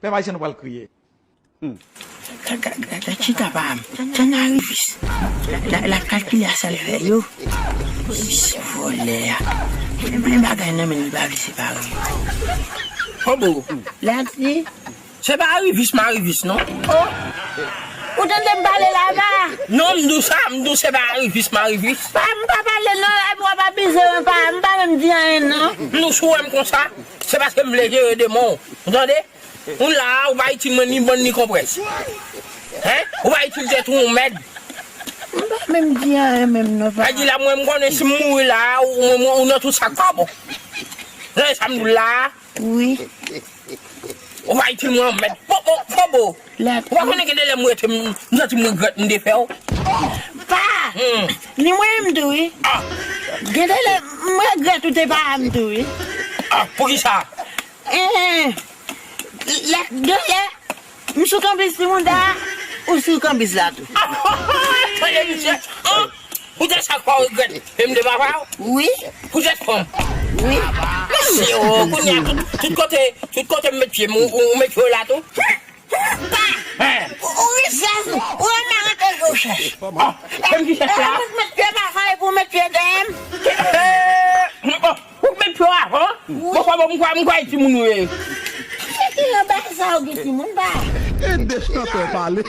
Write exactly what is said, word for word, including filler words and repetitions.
Pèp ayisyen, nou pral kriye. Gad, gad, gad, gad chita pa m. Tann arivis. L ap kalkile a sa l fè yo. Polis vòlè a. Men bagay nan men li pa vle separe. Kobo. L ap di. Se pa arivis m arivis non. Oh. Ou tande m pale la pa? Non, m di w sa, m di w se pa arivis m arivis. Pa, m pa pale non, epi w ap abize mwen pa, m pa menm di anyen non. M di w si w wè m konsa, se paske m vle jere demon w. Ou tande? Ou la a, ou pa itil mwen ni bann ni konprès. Hen? Ou pa itil tèt ou yon mèd. M pa menm di anyen menm non pa. Sa di la, mwen, m konnen si m mouri la a, ou, ou, ou nan tout sa k pa bon. Nan sa m di w la a. Wi. Ou pa itil mwen yon mèd. Bon, bon, bon, bon. Ou pa konnen gen de lè m rete, m, m santi m regrèt m te fè w. Pa! Hmm. Ni mwen menm tou wi. Ah! Gen de lè m regrèt ou te pa a m tou wi. Ah, poukisa? Eh, lè, de lè, m sou kanbis timoun da, ou sou kanbis la tou. Tande misye. An, poutèt sa k pa regrèt, e m te papa w? Wi. Poutèt fanm? Wi. Mesye, o, kounye a, tout, tout kote, tout kote m met pye m, ou, ou met pye w la tou? Pa! Ou, ou rizèz, ou renmen rete jou chèch. Ah, se m ki chèch la? Ou met pye m avan epi ou met pye dèyè m? Eh, oh. Ou k met pye w avan? Wi. Bon, kòman m kwè, m kwè e timoun ou ye? Se ki nan bagay sa ou gen timoun pa? E de chantè pale.